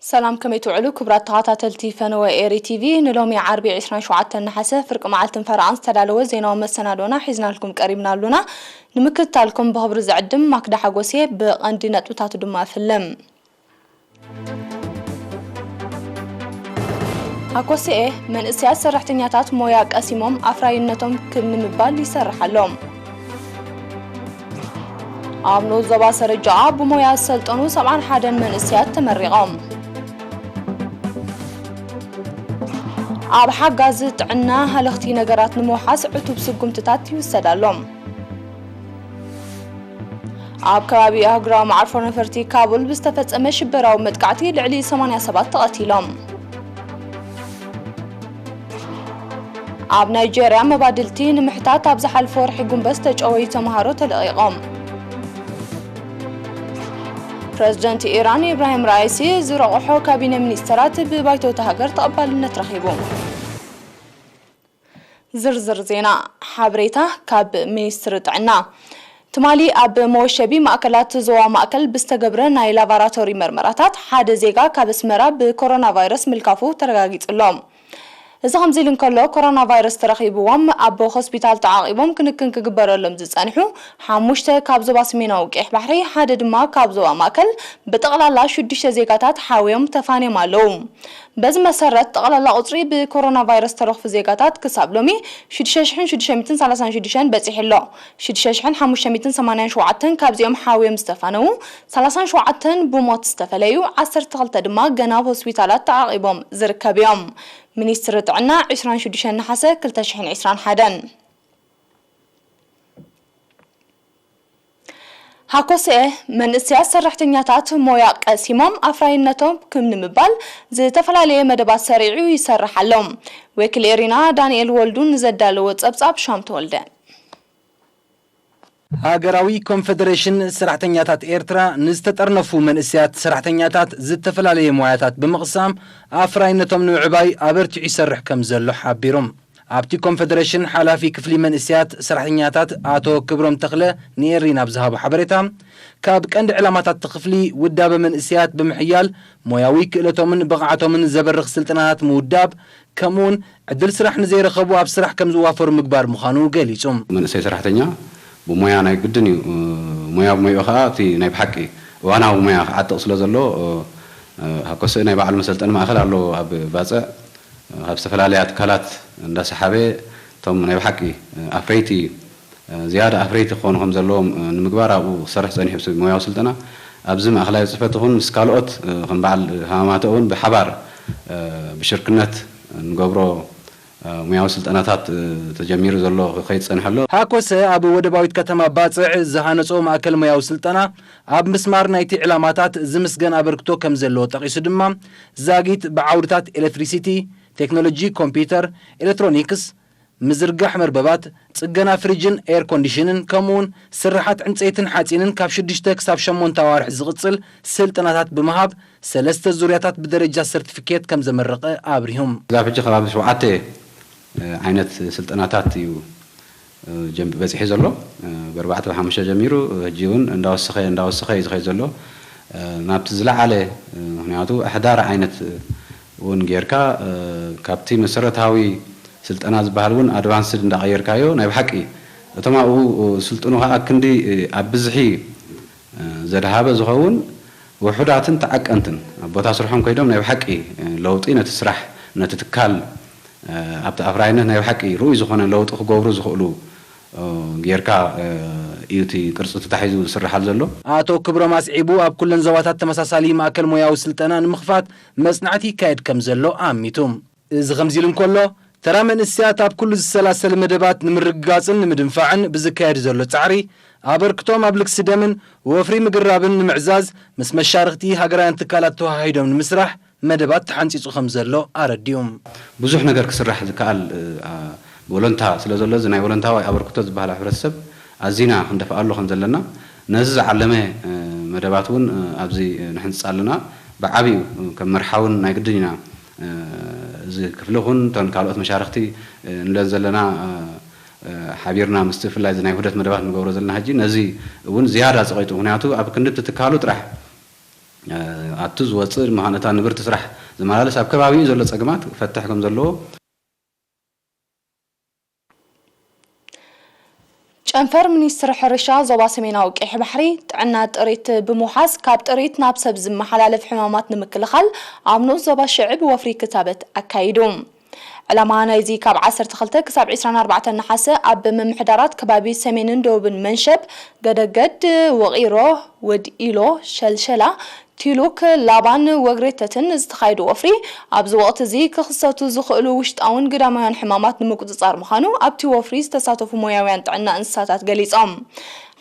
ሰላም፣ ከመይ ትውዕሉ ክቡራት ተኸታተልቲ ፈነወ ኤሪ ቲቪ? ንሎሚ ዓርቢ ዕስራን ሸውዓተን ነሓሰ ፍርቂ መዓልትን ፈረቓን ዝተዳለወ ዜናዊ መሰናዶና ሒዝናልኩም ቀሪብና ኣሉና። ንምክትታልኩም ብኽብሪ ዝዕድም ማክዳ ሓጎስየ። ብቐንዲ ነጥብታቱ ድማ እፍልም። ሃኮስኤ መንእሰያት ሰራሕተኛታት ሞያ ቀሲሞም ኣፍራይነቶም ክብ ንምባል ይሰርሕ ኣሎ። ኣብ ንኡስ ዞባ ሰረጃኣ ብሞያ ዝሰልጠኑ ሰብዓን ሓደን መንእሰያት ተመሪቖም። ኣብ ሓጋዚ ጥዕና ሃለኽቲ ነገራት ንምውሓስ ዕቱብ ስጉምትታት ይውሰድ ኣሎ። ኣብ ከባቢ ኣህጉራዊ መዓርፎ ነፈርቲ ካቡል ብዝተፈጸመ ሽበራዊ መጥቃዕቲ ልዕሊ ሰማንያ ሰባት ተቐቲሎም። ኣብ ናይጄርያ መባድልቲ ንምሕታት ኣብ ዝሓለፈ ወርሒ ጉንበት ዝተጨወዩ ተምሃሮ ተለቒቖም። ፕረዚደንት ኢራን ኢብራሂም ራኢሲ ዝረቑሖ ካቢነ ሚኒስተራት ብባይቶ እታ ሃገር ተቐባልነት ረኺቡ። ዝርዝር ዜና። ሓበሬታ ካብ ሚኒስትሪ ጥዕና። ትማሊ ኣብ መወሸቢ ማእከላት ዞባ ማእከል ብዝተገብረ ናይ ላቫራቶሪ መርመራታት ሓደ ዜጋ ካብ ኣስመራ ብኮሮና ቫይረስ ምልካፉ ተረጋጊጹ ኣሎ። እዚ ከምዚ ኢሉ እንከሎ፣ ኮሮና ቫይረስ ተረኺብዎም ኣብ ሆስፒታል ተዓቒቦም ክንክን ክግበረሎም ዝጸንሑ ሓሙሽተ ካብ ዞባ ሰሜናዊ ቀይሕ ባሕሪ፣ ሓደ ድማ ካብ ዞባ ማእከል፣ ብጠቕላላ ሽዱሽተ ዜጋታት ሓውዮም ተፋንዮም ኣለዉ። በዚ መሰረት፣ ጠቕላላ ቁጽሪ ብኮሮና ቫይረስ ተረኽፉ ዜጋታት ክሳብ ሎሚ ሽዱሽተ ሽሕን ሽዱሽተ ሚእትን ሰላሳን ሽዱሽተን በጺሑ ኣሎ። ሽዱሽተ ሽሕን ሓሙሽተ ሚእትን ሰማንያን ሸውዓተን ካብዚኦም ሓውዮም ዝተፋነዉ፣ ሰላሳን ሸውዓተን ብሞት ዝተፈለዩ፣ ዓሰርተ ክልተ ድማ ገና ኣብ ሆስፒታላት ተዓቒቦም ዝርከብ እዮም። ሚኒስትሪ ጥዕና፣ ዕስራን ሽዱሽተን ነሓሰ ክልተ ሽሕን ዕስራን ሓደን። ሃኮስኤ መንእሰያት ሰራሕተኛታት ሞያ ቀሲሞም ኣፍራይነቶም ክብ ንምባል ዝተፈላለየ መደባት ሰሪዑ ይሰርሕ ኣሎ። ወኪል ኤሪና ዳንኤል ወልዱ ንዘዳለዎ ጸብጻብ ሻም ተወልደ። ሃገራዊ ኮንፈደሬሽን ሰራሕተኛታት ኤርትራ ንዝተጠርነፉ መንእሰያት ሰራሕተኛታት ዝተፈላለየ ሞያታት ብምቕሳም ኣፍራይነቶም ንምዕባይ ኣበርቲዑ ይሰርሕ ከም ዘሎ ሓቢሮም። ኣብቲ ኮንፈደሬሽን ሓላፊ ክፍሊ መንእሰያት ሰራሕተኛታት ኣቶ ክብሮም ተኽለ ንኤሪና ኣብ ዝሃቦ ሓበሬታ፣ ካብ ቀንዲ ዕላማታት እቲ ክፍሊ ውዳበ መንእሰያት ብምሕያል ሞያዊ ክእለቶምን ብቕዓቶምን ዘበርኽ ስልጠናታት ምውዳብ፣ ከምኡውን ዕድል ስራሕ ንዘይረኸቡ ኣብ ስራሕ ከም ዝዋፈሩ ምግባር ምዃኑ ገሊጹ። መንእሰይ ሰራሕተኛ ብሞያ ናይ ግድን እዩ፣ ሞያ ብሞያኡ ኸዓ እቲ ናይ ብሓቂ እዋናዊ ሞያ ክዓጥቕ ስለ ዘሎ፣ ሃኮስኤ ናይ ባዕሉ መሰልጠኒ ማእከል ኣለዎ ኣብ ባጽዕ። ካብ ዝተፈላለያ ትካላት እንዳሰሓበ እቶም ናይ ብሓቂ ኣፍረይቲ፣ ዝያዳ ኣፍረይቲ ክኾኑ ከም ዘለዎም ንምግባር ኣብኡ ክሰርሕ ጸኒሑ፣ ብሞያዊ ስልጠና ኣብዚ ማእከላይ ጽሕፈት ይኹን ምስ ካልኦት ከም በዓል ሃማማቶ እውን ብሓባር ብሽርክነት ንገብሮ ሞያዊ ስልጠናታት ተጀሚሩ ዘሎ ክኸይድ ጸኒሑ ኣሎ። ሃኮሰ ኣብ ወደባዊት ከተማ ባጽዕ ዝሃነጾ ማእከል ሞያዊ ስልጠና ኣብ ምስማር ናይቲ ዕላማታት ዝምስገን ኣበርክቶ ከም ዘለዎ ጠቒሱ ድማ፣ ዛጊት ብዓውድታት ኤሌክትሪሲቲ፣ ቴክኖሎጂ ኮምፒውተር፣ ኤሌክትሮኒክስ፣ ምዝርጋሕ መርበባት፣ ጽገና ፍሪጅን ኤር ኮንዲሽንን፣ ከምኡውን ስርሓት ዕንጸይትን ሓጺንን ካብ ሽዱሽተ ክሳብ ሸሞንተ ኣዋርሕ ዝቕጽል ስልጠናታት ብምሃብ፣ ሰለስተ ዙርያታት ብደረጃ ሰርቲፊኬት ከም ዘመረቐ ኣብሪሁም። ክሳብ ሕጂ ከባቢ ሸውዓተ ዓይነት ስልጠናታት እዩ ጀም-፣ በጺሑ ዘሎ። ብኣርባዕተ ብሓሙሽተ ጀሚሩ፣ ሕጂ እውን እንዳወሰኸ፣ እንዳወሰኸ እዩ ዝኸይድ ዘሎ። ናብቲ ዝለዓለ፣ ምኽንያቱ ኣሕዳሪ ዓይነት እውን ጌርካ፣ ካብቲ መሰረታዊ ስልጠና ዝበሃል እውን ኣድቫንስድ እንዳቐየርካዮ፣ ናይ ብሓቂ እቶም ኣብኡ ስልጥኑ ከዓ ክንዲ ኣብ ብዝሒ ዘድሃበ ዝኸውን ውሑዳትን ተዓቀንትን ኣብ ቦታ ስርሖም ከይዶም ናይ ብሓቂ ለውጢ ነቲ ስራሕ፣ ነቲ ትካል፣ ኣብቲ ኣፍራይነት ናይ ብሓቂ ርኡይ ዝኾነ ለውጢ ክገብሩ ዝኽእሉ ጌርካ እዩ እቲ ቅርጺ ተታሒዙ ዝስርሓል ዘሎ። ኣቶ ክብሮም ኣስዒቡ፣ ኣብ ኩለን ዞባታት ተመሳሳሊ ማእከል ሞያዊ ስልጠና ንምኽፋት መጽናዕቲ ይካየድ ከም ዘሎ ኣሚቱ። እዚ ከምዚ ኢሉ እንከሎ፣ ተራ መንእሰያት ኣብ ኩሉ ዝሰላሰል መደባት ንምርግጋጽን ንምድንፋዕን ብዝካየድ ዘሎ ጻዕሪ፣ ኣበርክቶም ኣብ ልግሲ ደምን ወፍሪ ምግራብን ንምዕዛዝ፣ ምስ መሻርኽቲ ሃገራውያን ትካላት ተወሃሂዶም ንምስራሕ መደባት ተሓንጺጹ ከም ዘሎ ኣረዲኡ። ብዙሕ ነገር ክስራሕ ዝከኣል፣ እ፣ አ፣ ወለንታ ስለ ዘሎ፣ እዚ ናይ ወለንታዊ ኣበርክቶ ዝበሃል ኣብ ሕብረተሰብ ኣዚና ክንደፍኣሉ ከም ዘለና፣ ነዚ ዝዓለመ፣ እ፣ መደባት እውን፣ እ፣ ኣብዚ፣ እ፣ ንሕንጽጽ ኣለና። ብዓቢኡ፣ እ፣ ከም መርሓውን ናይ ግድን ኢና፣ እ፣ እዚ ክፍሊ ይኹን እተን ካልኦት መሻርኽቲ፣ እ፣ ንብለን ዘለና፣ እ፣ እ፣ ሓቢርና ምስቲ ብፍላይ እዚ ናይ ውህደት መደባት ንገብሮ ዘለና ሕጂ ነዚ እውን ዝያዳ ጸቒጡ። ምኽንያቱ ኣብ ክንዲ እቲ ትካሉ ጥራሕ ኣቱ ዝወፅእ ድማ ነታ ንብርቲ ስራሕ ዝመላለስ ኣብ ከባቢኡ ዘሎ ፀግማት ክፈትሕ ከም ዘለዎ። ጨንፈር ሚኒስትሪ ሕርሻ ዞባ ሰሜናዊ ቀይሕ ባሕሪ ጥዕና ጥሪት ብምውሓስ ካብ ጥሪት ናብ ሰብ ዝመሓላለፍ ሕማማት ንምክልኻል ኣብ ንኡስ ዞባ ሽዕብ ወፍሪ ክታበት ኣካይዱ። ዕላማ ናይዚ ካብ ዓሰርተ ክልተ ክሳብ ዕስራን ኣርባዕተን ነሓሰ ኣብ ምምሕዳራት ከባቢ ሰሜንን ደቡብን መንሸብ፣ ገደገድ፣ ውቒሮ፣ ውድ ኢሎ፣ ሸልሸላ፣ ቲሉክ፣ ላባን ወግሬተትን ዝተኻየደ ወፍሪ ኣብዚ ወቕቲ እዚ ክኽሰቱ ዝኽእሉ ውሽጣውን ግዳማውያን ሕማማት ንምቁጽጻር ምዃኑ ኣብቲ ወፍሪ ዝተሳተፉ ሞያውያን ጥዕና እንስሳታት ገሊጾም።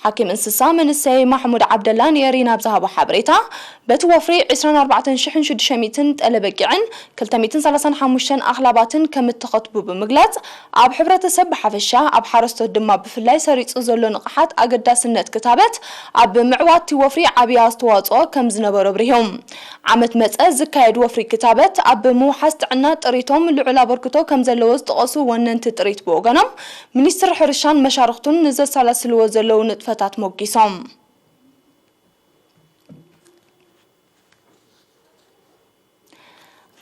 ሓኪም እንስሳ መንእሰይ ማሕሙድ ዓብደላ ንኤሪና ኣብ ዝሃቦ ሓበሬታ፣ በቲ ወፍሪ ዕስራን ኣርባዕተን ሽሕን ሽዱሽተ ሚእትን ጠለ በጊዕን ክልተ ሚእትን ሰላሳን ሓሙሽተን ኣኽላባትን ከም እተኸትቡ ብምግላጽ፣ ኣብ ሕብረተሰብ ብሓፈሻ ኣብ ሓረስቶት ድማ ብፍላይ ሰሪጹ ዘሎ ንቕሓት ኣገዳስነት ክታበት ኣብ ምዕዋት እቲ ወፍሪ ዓብዪ ኣስተዋጽኦ ከም ዝነበሮ ኣብሪሆም። ዓመት መጸ ዝካየድ ወፍሪ ክታበት ኣብ ምውሓስ ጥዕና ጥሪቶም ልዑል ኣበርክቶ ከም ዘለዎ ዝጠቐሱ ወነንቲ ጥሪት ብወገኖም፣ ሚኒስትሪ ሕርሻን መሻርኽቱን ንዘሰላስልዎ ዘለዉ ንጥፈታት ሞጊሶም።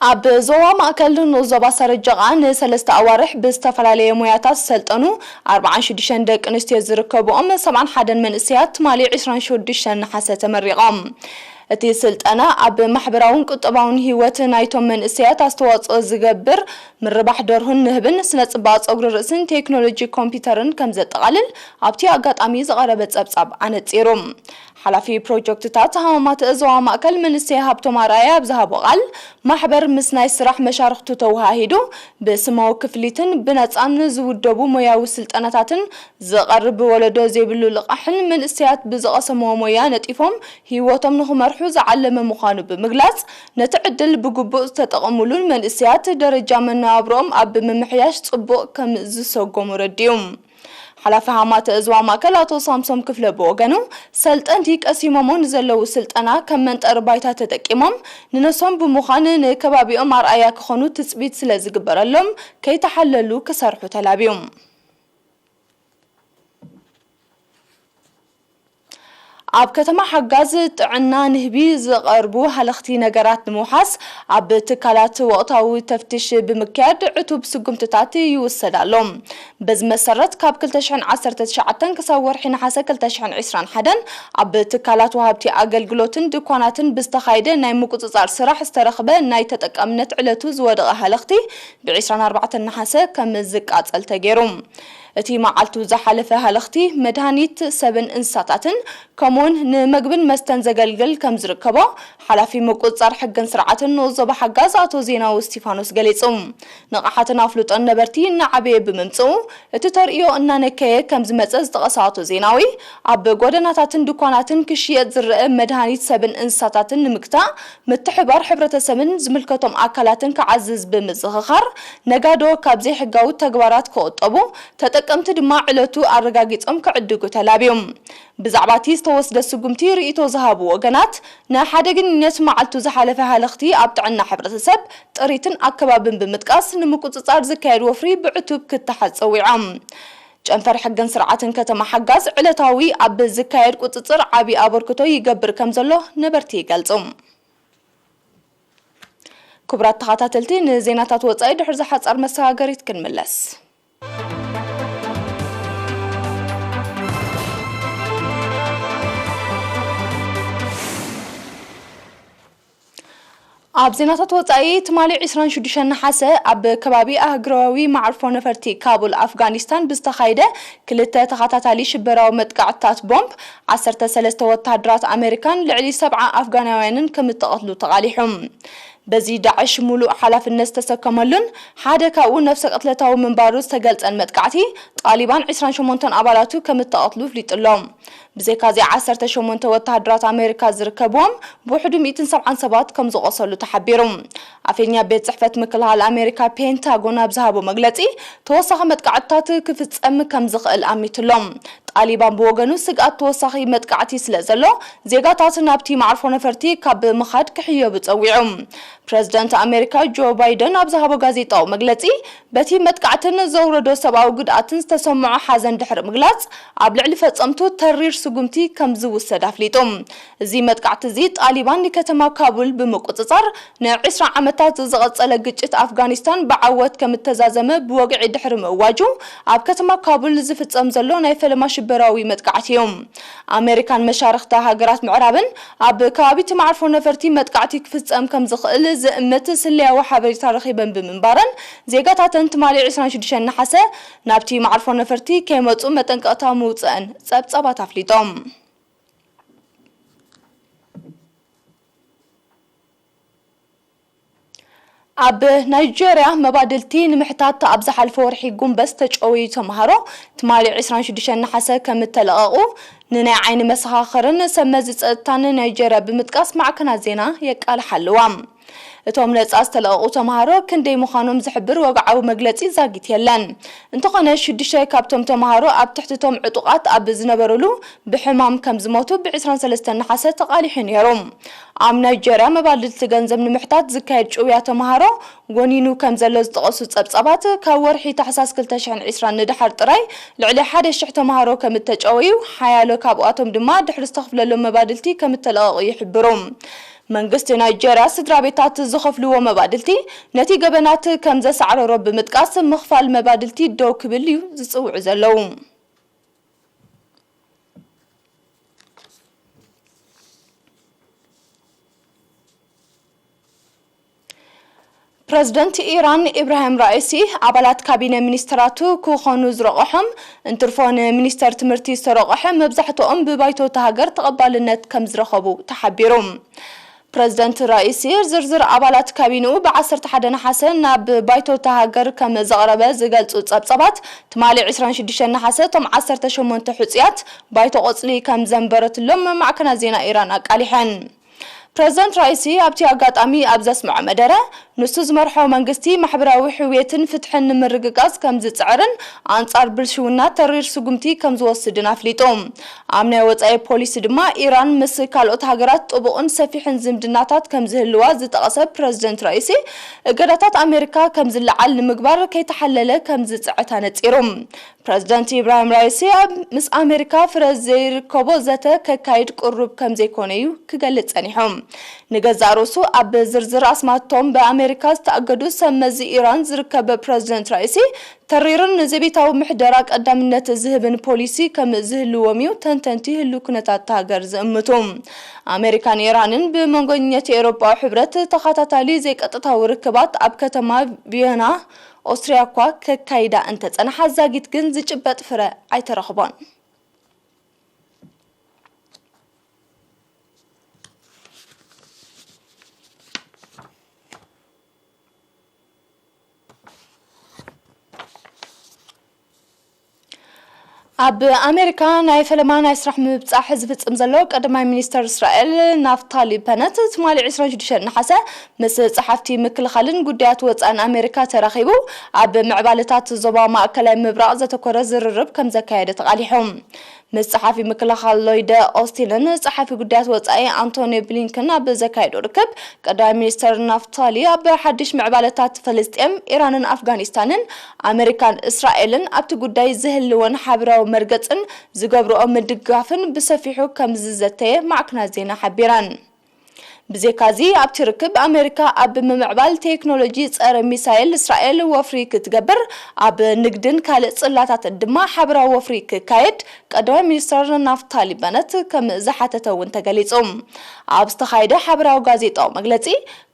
ኣብ ዞባ ማእከል ንኡስ ዞባ ሰረጀቓ ንሰለስተ ኣዋርሕ ብዝተፈላለየ ሞያታት ዝሰልጠኑ ኣርባዓን ሽዱሽተን ደቂ ኣንስትዮ ዝርከብኦም ሰብዓን ሓደን መንእሰያት ትማሊ ዕስራን ሽዱሽተን ነሓሰ ተመሪቖም። እቲ ስልጠና ኣብ ማሕበራውን ቁጠባውን ህይወት ናይቶም መንእሰያት ኣስተዋጽኦ ዝገብር ምርባሕ ደርሁን ንህብን ስነ ጽባቐ ጸጉሪ ርእስን ቴክኖሎጂ ኮምፒውተርን ከም ዘጠቓልል ኣብቲ ኣጋጣሚ ዝቐረበ ጸብጻብ ኣነጺሩ። ሓላፊ ፕሮጀክትታት ሃማማት ዞባ ማእከል መንእሰይ ሃብቶም ኣርኣያ ኣብ ዝሃቦ ቃል፣ ማሕበር ምስ ናይ ስራሕ መሻርኽቱ ተወሃሂዱ ብስማዊ ክፍሊትን ብነጻን ዝውደቡ ሞያዊ ስልጠናታትን ዝቐርብ ብወለዶ ዘይብሉ ልቓሕን መንእሰያት ብዝቐሰምዎ ሞያ ነጢፎም ህይወቶም ንኽመርሑ ዝዓለመ ምዃኑ ብምግላጽ፣ ነቲ ዕድል ብግቡእ ዝተጠቐሙሉን መንእሰያት ደረጃ መነባብሮኦም ኣብ ምምሕያሽ ጽቡቕ ከም ዝሰጎሙ ረዲኡ። ሓላፊ ሃማተ እዝዋ ማእከል ኣቶ ሳምሶም ክፍለ ብወገኑ፣ ሰልጠንቲ ቀሲሞሞ ንዘለዉ ስልጠና ከም መንጠሪ ባይታ ተጠቂሞም ንነሶም ብምዃን ንከባቢኦም ኣርኣያ ክኾኑ ትጽቢት ስለ ዝግበረሎም ከይተሓለሉ ክሰርሑ ተላብዩ። ኣብ ከተማ ሓጋዝ ጥዕና ንህቢ ዝቐርቡ ሃለኽቲ ነገራት ንምውሓስ ኣብ ትካላት ወቕታዊ ተፍትሽ ብምክያድ ዕቱብ ስጉምትታት ይውሰድ ኣሎ። በዚ መሰረት ካብ ክልተ ሽሕን ዓሰርተ ትሽዓተን ክሳብ ወርሒ ነሓሰ ክልተ ሽሕን ዕስራን ሓደን ኣብ ትካላት ወሃብቲ ኣገልግሎትን ድኳናትን ብዝተኻየደ ናይ ምቁጽጻር ስራሕ ዝተረኽበ ናይ ተጠቃምነት ዕለቱ ዝወደቐ ሃለኽቲ ብ ዕስራን ኣርባዕተን ነሓሰ ከም ዝቃጸል ተገይሩ። እቲ መዓልቱ ዝሓለፈ ሃለኽቲ መድሃኒት ሰብን እንስሳታትን ከምኡውን ንመግብን መስተን ዘገልግል ከም ዝርከቦ ሓላፊ ምቁጽጻር ሕግን ስርዓትን ንኡስ ዞባ ሓጋዝ ኣቶ ዜናዊ እስቲፋኖስ ገሊጹ። ንቕሓትን ኣፍልጦን ነበርቲ እናዓበየ ብምምጽኡ እቲ ተርእዮ እናነከየ ከም ዝመጸ ዝጠቐሰ ኣቶ ዜናዊ፣ ኣብ ጎደናታትን ድኳናትን ክሽየጥ ዝረአ መድሃኒት ሰብን እንስሳታትን ንምግታእ ምትሕባር ሕብረተሰብን ዝምልከቶም ኣካላትን ክዓዝዝ ብምዝኽኻር፣ ነጋዶ ካብ ዘይሕጋዊ ተግባራት ክቑጠቡ፣ ተጠቀምቲ ድማ ዕለቱ ኣረጋጊጾም ክዕድጉ ተላብዮም። ብዛዕባ እቲ ዝተወስደ ስጉምቲ ርእይቶ ዝሃቡ ወገናት፣ ንሓደገኝነት መዓልቱ ዝሓለፈ ሃለኽቲ ኣብ ጥዕና ሕብረተሰብ፣ ጥሪትን ኣከባብን ብምጥቃስ፣ ንምቁጽጻር ዝካየድ ወፍሪ ብዕቱብ ክተሓዝ ጸዊዖም። ጨንፈር ሕግን ስርዓትን ከተማ ሓጋዝ ዕለታዊ ኣብ ዝካየድ ቁጽጽር ዓቢ ኣበርክቶ ይገብር ከም ዘሎ ነበርቲ ይገልጹ። ክቡራት ተኸታተልቲ፣ ንዜናታት ወጻኢ ድሕሪ ዝሓጻር መሰጋገሪት ክንምለስ። ኣብ ዜናታት ወጻኢ፣ ትማሊ ዕስራን ሽዱሽተን ነሓሰ ኣብ ከባቢ ኣህጉራዊ መዓርፎ ነፈርቲ ካቡል ኣፍጋኒስታን ብዝተኻየደ ክልተ ተኸታታሊ ሽበራዊ መጥቃዕትታት ቦምብ፣ ዓሰርተ ሰለስተ ወተሃደራት ኣሜሪካን ልዕሊ ሰብዓ ኣፍጋናውያንን ከም እተቐትሉ ተቓሊሑ። በዚ ዳዕሽ ሙሉእ ሓላፍነት ዝተሰከመሉን ሓደ ካብኡ ነፍሰ ቅትለታዊ ምንባሩ ዝተገልጸን መጥቃዕቲ፣ ጣሊባን ዕስራን ሸሞንተን ኣባላቱ ከም እተቐትሉ ኣፍሊጡ ኣሎ። ብዘይካዚ ዓሰርተ ሸሞንተ ወተሃደራት ኣሜሪካ ዝርከብዎም ብውሕዱ ሚእትን ሰብዓን ሰባት ከም ዝቖሰሉ ተሓቢሩ። ኣፈኛ ቤት ጽሕፈት ምክልኻል ኣሜሪካ ፔንታጎን ኣብ ዝሃቦ መግለጺ፣ ተወሳኺ መጥቃዕትታት ክፍጸም ከም ዝኽእል ኣሚቱ ኣሎ። ጣሊባን ብወገኑ፣ ስግኣት ተወሳኺ መጥቃዕቲ ስለ ዘሎ፣ ዜጋታት ናብቲ መዓርፎ ነፈርቲ ካብ ምኻድ ክሕየቡ ጸዊዑ። ፕረዚደንት ኣሜሪካ ጆ ባይደን ኣብ ዝሃቦ ጋዜጣዊ መግለጺ፣ በቲ መጥቃዕትን ዘውረዶ ሰብኣዊ ጉድኣትን ዝተሰምዖ ሓዘን ድሕሪ ምግላጽ፣ ኣብ ልዕሊ ፈጸምቱ ተሪር ስጉምቲ ከም ዝውሰድ ኣፍሊጡ። እዚ መጥቃዕቲ እዚ ጣሊባን ንከተማ ካቡል ብምቁጽጻር ንዒስራ ዓመታት ዝቐጸለ ግጭት ኣፍጋኒስታን ብዓወት ከም እተዛዘመ ብወግዒ ድሕሪ ምእዋጁ፣ ኣብ ከተማ ካቡል ዝፍጸም ዘሎ ናይ ፈለማ ሽበራዊ መጥቃዕቲ እዩ። ኣሜሪካን መሻርኽታ ሃገራት ምዕራብን ኣብ ከባቢ እቲ መዓርፎ ነፈርቲ መጥቃዕቲ ክፍጸም ከም ዝኽእል ዝእምት ስለያዊ ሓበሬታ ረኺበን ብምንባረን፣ ዜጋታተን ትማሊ ዕስራን ሽዱሽተን ነሓሰ ናብቲ መዓርፎ ነፈርቲ ከይመጹ መጠንቀቕታ ምውጽአን ጸብጻባት ኣፍሊጦም። ኣብ ናይጀርያ መባድልቲ ንምሕታት ኣብ ዝሓለፈ ወርሒ ጉንበት ዝተጨወዩ ተምሃሮ ትማሊ ዕስራን ሽዱሽተን ነሓሰ ከም እተለቐቑ ንናይ ዓይኒ መሰኻኽርን ሰብ መዚ ጸጥታን ናይጀርያ ብምጥቃስ ማዕከናት ዜና የቃልሓ ኣለዋ። እቶም ነጻ ዝተለቐቑ ተምሃሮ ክንደይ ምዃኖም ዝሕብር ወግዓዊ መግለጺ ዛጊት የለን። እንተኾነ፣ ሽዱሽተ ካብቶም ተምሃሮ ኣብ ትሕቲ እቶም ዕጡቓት ኣብ ዝነበሩሉ ብሕማም ከም ዝሞቱ ብ ዕስራን ሰለስተን ነሓሰ ተቓሊሑ ነይሩ። ኣብ ናይጀርያ መባልድቲ ገንዘብ ንምሕታት ዝካየድ ጭውያ ተምሃሮ ጎኒኑ ከም ዘሎ ዝጠቐሱ ጸብጻባት፣ ካብ ወርሒ ታሕሳስ ክልተ ሽሕን ዕስራን ንደሓር ጥራይ ልዕሊ ሓደ ሽሕ ተምሃሮ ከም እተጨወዩ፣ ሓያሎ ካብኣቶም ድማ ድሕሪ ዝተኽፍለሎም መባድልቲ ከም እተለቐቑ ይሕብሩ። መንግስቲ ናይጀርያ ስድራ ቤታት ዝኸፍልዎ መባድልቲ ነቲ ገበናት ከም ዘሳዕረሮ ብምጥቃስ፣ ምኽፋል መባድልቲ ደው ክብል እዩ ዝጽውዑ ዘለዉ። ፕረዚደንት ኢራን ኢብራሂም ራኢሲ፣ ኣባላት ካቢነ ሚኒስተራቱ ክኾኑ ዝረቑሖም፣ እንትርፎ ንሚኒስተር ትምህርቲ ዝተረቑሐ፣ መብዛሕትኦም ብባይቶ እታ ሃገር ተቐባልነት ከም ዝረኸቡ ተሓቢሩ። ፕረዚደንት ራኢሲ፣ ዝርዝር ኣባላት ካቢንኡ ብ ዓሰርተ ሓደ ነሓሰ ናብ ባይቶ እታ ሃገር ከም ዘቕረበ ዝገልጹ ጸብጻባት፣ ትማሊ ዕስራን ሽዱሽተን ነሓሰ እቶም ዓሰርተ ሸሞንተ ሕጹያት ባይቶ ቆጽሊ ከም ዘንበረትሎም ማዕከናት ዜና ኢራን ኣቃሊሐን። ፕረዚደንት ራኢሲ ኣብቲ ኣጋጣሚ ኣብ ዘስምዖ መደረ፣ ንሱ ዝመርሖ መንግስቲ ማሕበራዊ ሕውየትን ፍትሕን ንምርግጋጽ ከም ዝጽዕርን ኣንጻር ብልሽውና ተሪር ስጉምቲ ከም ዝወስድን ኣፍሊጡ። ኣብ ናይ ወጻኢ ፖሊሲ ድማ፣ ኢራን ምስ ካልኦት ሃገራት ጥቡቕን ሰፊሕን ዝምድናታት ከም ዝህልዋ ዝጠቐሰ ፕረዚደንት ራኢሲ፣ እገዳታት ኣሜሪካ ከም ዝለዓል ንምግባር ከይተሓለለ ከም ዝጽዕት ኣነጺሩ። ፕረዚደንት ኢብራሂም ራኢሲ ኣብ ምስ ኣሜሪካ ፍረ ዘይርከቦ ዘተ ከካይድ ቅሩብ ከም ዘይኮነ እዩ ክገልጽ ጸኒሑ። ንገዛእ ርእሱ ኣብ ዝርዝር ኣስማቶም ብኣሜሪካ ዝተኣገዱ ሰብ መዚ ኢራን ዝርከበ ፕረዚደንት ራኢሲ፣ ተሪርን ንዘቤታዊ ምሕደራ ቀዳምነት ዝህብን ፖሊሲ ከም ዝህልዎም እዩ ተንተንቲ ህሉው ኩነታት እታ ሃገር ዝእምቱ። ኣሜሪካን ኢራንን ብመንጎኛታት ኤውሮጳዊ ሕብረት ተኸታታሊ ዘይቀጥታዊ ርክባት ኣብ ከተማ ቪየና ኦስትርያ እኳ ከካይዳ እንተጸንሓ፣ ዛጊት ግን ዝጭበጥ ፍረ ኣይተረኽቦን። ኣብ ኣሜሪካ ናይ ፈለማ ናይ ስራሕ ምብጻሕ ዝፍጽም ዘሎ ቀዳማይ ሚኒስተር እስራኤል ናፍታሊ በነት፣ ትማሊ ዕስራን ሽዱሽተን ነሓሰ ምስ ጸሓፍቲ ምክልኻልን ጉዳያት ወጻእን ኣሜሪካ ተራኺቡ፣ ኣብ ምዕባለታት ዞባ ማእከላይ ምብራቕ ዘተኮረ ዝርርብ ከም ዘካየደ ተቓሊሑ። ምስ ጸሓፊ ምክልኻል ሎይድ ኦስቲንን ጸሓፊ ጉዳያት ወጻኢ ኣንቶኒ ብሊንከን ኣብ ዘካየዶ ርክብ፣ ቀዳማይ ሚኒስተር ናፍታሊ ኣብ ሓድሽ ምዕባለታት ፍልስጤም፣ ኢራንን ኣፍጋኒስታንን፣ ኣመሪካን እስራኤልን ኣብቲ ጉዳይ ዝህልወን ሓበራዊ መርገጽን ዝገብርኦ ምድግጋፍን ብሰፊሑ ከም ዝዘተየ ማዕከናት ዜና ሓቢረን። ብዘይካዚ፣ ኣብቲ ርክብ ኣመሪካ ኣብ ምምዕባል ቴክኖሎጂ ጸረ ሚሳይል እስራኤል ወፍሪ ክትገብር፣ ኣብ ንግድን ካልእ ጽላታት ድማ ሓበራዊ ወፍሪ ክካየድ ቀዳማይ ሚኒስተር ናፍታሊ በነት ከም ዝሓተተ እውን ተገሊጹ። ኣብ ዝተኻየደ ሓበራዊ ጋዜጣዊ መግለጺ፣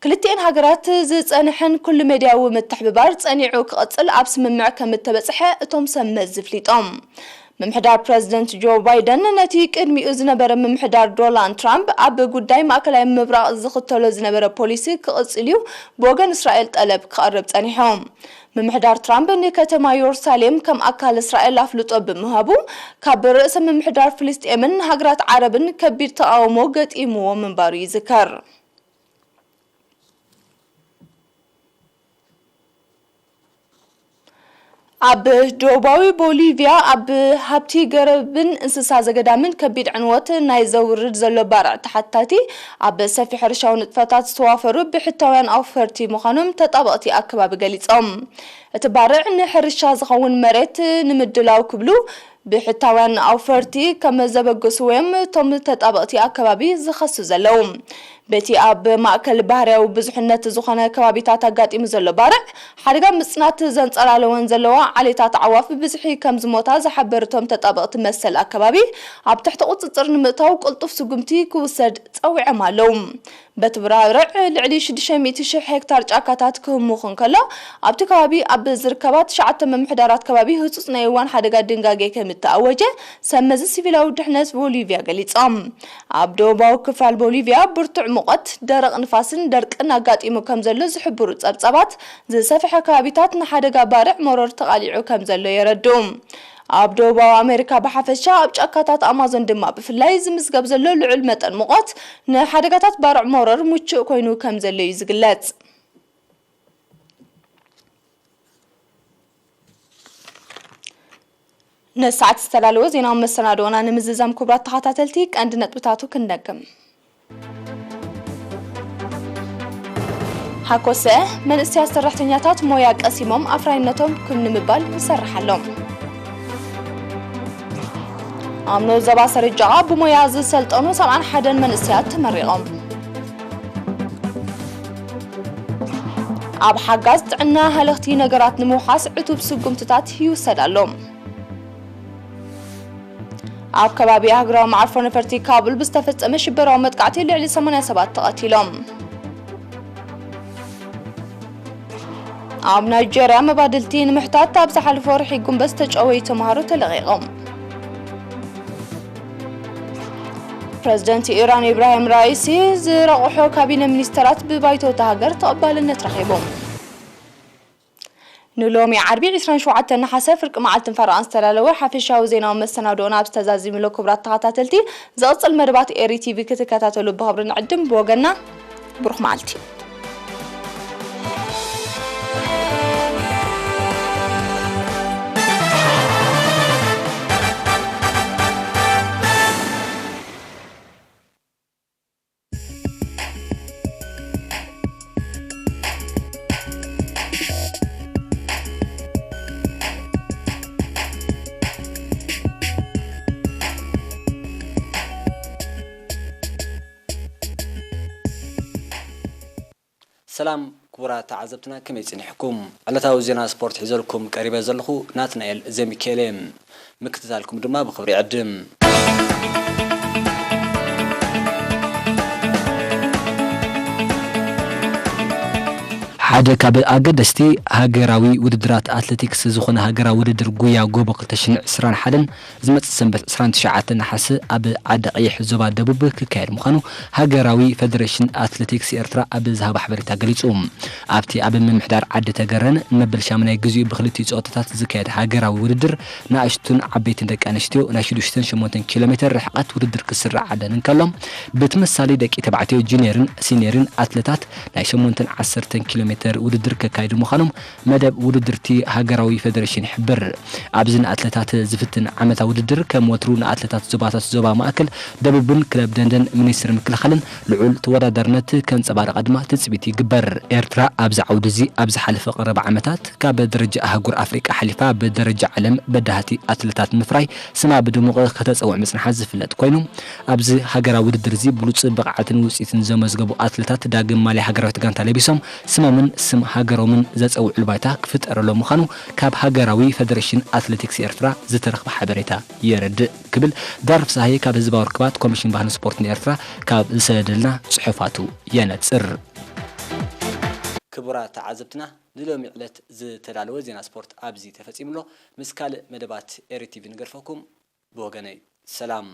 ክልቲኤን ሃገራት ዝጸንሐን ኩሉ ሜድያዊ ምትሕብባር ጸኒዑ ክቕጽል ኣብ ስምምዕ ከም እተበጽሐ እቶም ሰብ መዚ ኣፍሊጦም። ምምሕዳር ፕረዚደንት ጆ ባይደን ነቲ ቅድሚኡ ዝነበረ ምምሕዳር ዶናልድ ትራምፕ ኣብ ጉዳይ ማእከላይ ምብራቕ ዝኽተሎ ዝነበረ ፖሊሲ ክቕጽል እዩ ብወገን እስራኤል ጠለብ ክቐርብ ጸኒሑ። ምምሕዳር ትራምፕ ንከተማ የሩሳሌም ከም ኣካል እስራኤል ኣፍልጦ ብምህቡ፣ ካብ ርእሰ ምምሕዳር ፍልስጤምን ሃገራት ዓረብን ከቢድ ተቓውሞ ገጢምዎ ምንባሩ ይዝከር። ኣብ ደቡባዊ ቦሊቪያ ኣብ ሃብቲ ገረብን እንስሳ ዘገዳምን ከቢድ ዕንወት ናይ ዘውርድ ዘሎ ባርዕ ተሓታቲ፣ ኣብ ሰፊሕ ሕርሻዊ ንጥፈታት ዝተዋፈሩ ብሕታውያን ኣውፈርቲ ምዃኖም ተጣበቕቲ ኣከባቢ ገሊጾም። እቲ ባርዕ ንሕርሻ ዝኸውን መሬት ንምድላው ክብሉ ብሕታውያን ኣውፈርቲ ከም ዘበገስዎም እቶም ተጣበቕቲ ኣከባቢ ዝኸሱ ዘለዉ። በቲ ኣብ ማእከል ባህርያዊ ብዙሕነት ዝኾነ ከባቢታት ኣጋጢሙ ዘሎ ባርዕ ሓደጋ ምጽናት ዘንጸላለወን ዘለዋ ዓሌታት ኣዕዋፍ ብብዝሒ ከም ዝሞታ ዝሓበሩ እቶም ተጣበቕቲ መሰል ኣከባቢ፣ ኣብ ትሕቲ ቁጽጽር ንምእታው ቅልጡፍ ስጉምቲ ክውሰድ ጸዊዖም ኣለዉ። በቲ ባርዕ ልዕሊ ሽዱሽተ ሚእቲ ሽሕ ሄክታር ጫካታት ክህሙኽ እንከሎ፣ ኣብቲ ከባቢ ኣብ ዝርከባ ትሽዓተ ምምሕዳራት ከባቢ ህጹጽ ናይ እዋን ሓደጋ ድንጋጌ ከም እተኣወጀ ሰመዚ ሲቪላዊ ድሕነት ቦሊቪያ ገሊጾም። ኣብ ደቡባዊ ክፋል ቦሊቪያ ብርቱዕ ሙቐት፣ ደረቕ ንፋስን ደርቅን ኣጋጢሙ ከም ዘሎ ዝሕብሩ ጸብጻባት፣ ዝሰፍሐ ከባቢታት ንሓደጋ ባርዕ መሮር ተቓሊዑ ከም ዘሎ የረድኡ። ኣብ ደቡባዊ ኣሜሪካ ብሓፈሻ፣ ኣብ ጫካታት ኣማዞን ድማ ብፍላይ ዝምዝገብ ዘሎ ልዑል መጠን ሙቐት ንሓደጋታት ባርዕ መሮር ምቹእ ኮይኑ ከም ዘሎ እዩ ዝግለጽ። ነሰዓት ዝተዳለወ ዜናዊ መሰናድኦና ንምዝዛም፣ ክቡራት ተኸታተልቲ፣ ቀንዲ ነጥብታቱ ክንደግም። ሃኮሰ፣ መንእሰያት ሰራሕተኛታት ሞያ ቀሲሞም ኣፍራይነቶም ክም ንምባል ይሰርሕ ኣሎ። ኣብ ኖብ ዞባ ሰረጃ ብሞያ ዝሰልጠኑ ሰብዓን ሓደን መንእሰያት ተመሪቖም። ኣብ ሓጋዝ ጥዕና ሃለኽቲ ነገራት ንምውሓስ ዕቱብ ስጉምትታት ይውሰድ ኣሎ። ኣብ ከባቢ ሃገራዊ መዓርፎ ነፈርቲ ካቡል ብዝተፈጸመ ሽበራዊ መጥቃዕቲ ልዕሊ ሰማንያ ሰባት ተቐቲሎም። ኣብ ናይጀርያ መባድልቲ ንምሕታት ኣብ ዝሓለፈ ወርሒ ጉንበት ዝተጨወዩ ተምሃሮ ተለቒቖም። ፕረዚደንት ኢራን ኢብራሂም ራኢሲ ዝረቑሖ ካቢነ ሚኒስተራት ብባይቶ እታ ሃገር ተቐባልነት ረኺቡ። ንሎሚ ዓርቢ ዕስራን ሸውዓተን ነሓሰ ፍርቂ መዓልቲ ንፈረቓ ዝተዳለወ ሓፈሻዊ ዜናዊ መሰናድኦና ኣብዚ ተዛዚሙ ኣሎ። ክቡራት ተኸታተልቲ፣ ዝቕጽል መደባት ኤሪ ቲቪ ክትከታተሉ ብኽብሪ ንዕድም። ብወገንና ብሩኽ መዓልቲ። ሰላም ክቡራት ተዓዘብትና፣ ከመይ ጸኒሕኩም? ዕለታዊ ዜና ስፖርት ሒዘልኩም ቀሪበ ዘለኹ ናትናኤል ዘሚካኤል እየ። ምክትታልኩም ድማ ብኽብሪ ይዕድም። ሓደ ካብ ኣገደስቲ ሃገራዊ ውድድራት ኣትሌቲክስ ዝኾነ ሃገራዊ ውድድር ጉያ ጎቦ ክልተ ሽሕን ዕስራን ሓደን ዝመጽእ ሰንበት ዕስራን ትሽዓተን ነሓሰ ኣብ ዓዲ ቀይሕ ዞባ ደቡብ ክካየድ ምዃኑ ሃገራዊ ፈደሬሽን ኣትሌቲክስ ኤርትራ ኣብ ዝሃቦ ሓበሬታ ገሊጹ። ኣብቲ ኣብ ምምሕዳር ዓዲ ተገረን ንመበል ሻምናይ ግዜኡ ብክልቲኡ ጸወታታት ዝካየድ ሃገራዊ ውድድር፣ ንኣሽቱን ዓበይትን ደቂ ኣንስትዮ ናይ ሽዱሽተን ሸሞንተን ኪሎ ሜተር ርሕቀት ውድድር ክስራዕ ዓደን እንከሎ፣ ብተመሳሳሊ ደቂ ተባዕትዮ ጁኒየርን ሲኒየርን ኣትለታት ናይ ሸሞንተን ዓሰርተን ኪሎ ሜተር ውድድር ከካይዱ ምዃኖም መደብ ውድድር እቲ ሃገራዊ ፈደሬሽን ይሕብር። ኣብዚ ንኣትለታት ዝፍትን ዓመታዊ ውድድር፣ ከም ወትሩ ንኣትለታት ዞባታት ዞባ ማእከል፣ ደቡብን ክለብ ደንደን ሚኒስትሪ ምክልኻልን ልዑል ተወዳዳርነት ከንጸባርቓ ድማ ትጽቢት ይግበር። ኤርትራ ኣብዚ ዓውዲ እዚ ኣብ ዝሓለፈ ቀረባ ዓመታት ካብ ደረጃ ኣህጉር ኣፍሪቃ ሓሊፋ ብደረጃ ዓለም በዳህቲ ኣትለታት ምፍራይ ስማ ብድሙቕ ከተጸውዕ ምጽንሓ ዝፍለጥ ኮይኑ፣ ኣብዚ ሃገራዊ ውድድር እዚ ብሉጽ ብቕዓትን ውጽኢትን ዘመዝገቡ ኣትለታት ዳግም ማልያ ሃገራዊት ጋንታ ለቢሶም ስሞምን ስም ሃገሮምን ዘጸውዕሉ ባይታ ክፍጠረሎም ምዃኑ ካብ ሃገራዊ ፈደሬሽን ኣትሌቲክስ ኤርትራ ዝተረኽበ ሓበሬታ የረድእ ክብል ዳር ፍሳሃየ ካብ ህዝባዊ ርክባት ኮሚሽን ባህልን ስፖርትን ኤርትራ ካብ ዝሰደደልና ጽሑፋቱ የነጽር። ክቡራት ተዓዘብትና፣ ንሎሚ ዕለት ዝተዳለወ ዜና ስፖርት ኣብዚ ተፈጺሙ ኣሎ። ምስ ካልእ መደባት ኤሪ ቲቪ ንገድፈኩም። ብወገነይ ሰላም።